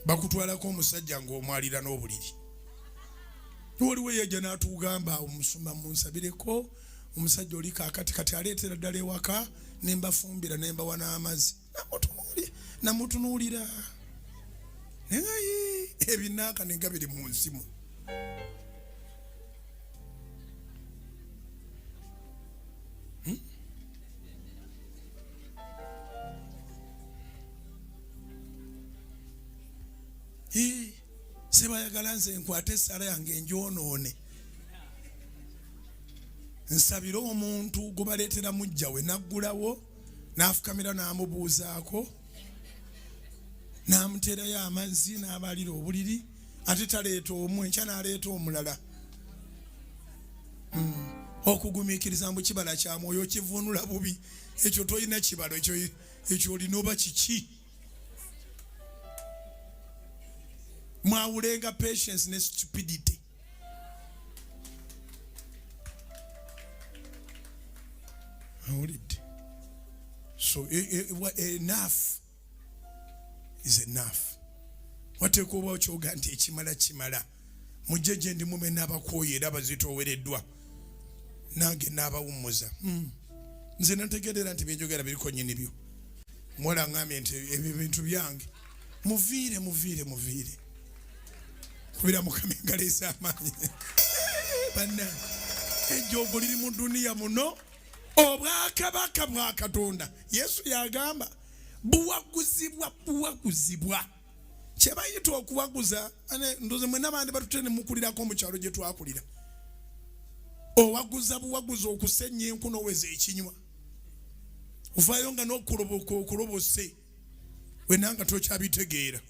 Bakutwalako omusajja ng'omwalira n'obuliri. Waliwo eyajja n'atugamba, omusumba munsabireko, omusajja oli kaakati kati aleetera ddala ewaka ne mbafumbira ne mbawa n'amazzi. Namutunuulira naye ebinaaka ne nga biri mu nsimu. Sebayagala nze nkwate essala yange njonoone nsabire omuntu gubaleetera mujja we naggulawo n'afukamira n'amubuuzaako n'amuteerayo amazzi n'abalira obuliri, ate taleeta omu enkya n'aleeta omulala. Okugumiikiriza mbu kibala kya mwoyo kivuunula bubi. Ekyo tolina kibalo, ekyo olina oba kiki? Mwawulenga patience ne stupidity. Awulidde? So enough is enough. Wateekwa oba okyoga nti ekimala kimala. Mujje gye ndi mume n'abakooye era abazitoowereddwa, nange n'abawummuza. Nze nategeerera nti byenjogera biriko nnyini byo. Muwala ngambye nti ebyo bintu byange. Muviire, muviire, muviire. Kubira Mukama engalo ez'amaanyi. Bannange, ejjoogo liri mu duniya muno. Obwakabaka bwa Katonda, Yesu yagamba, buwaguzibwa, buwaguzibwa. Kye bayita okuwaguza, ndoze mwenna bandi batute ne mukulirako mu kyalo gye twakulira. Owaguza buwaguza okusenya enku n'oweza ekinywa. Ovaayo nga n'okuloboka okulobose, wenna nga tokyabitegeera.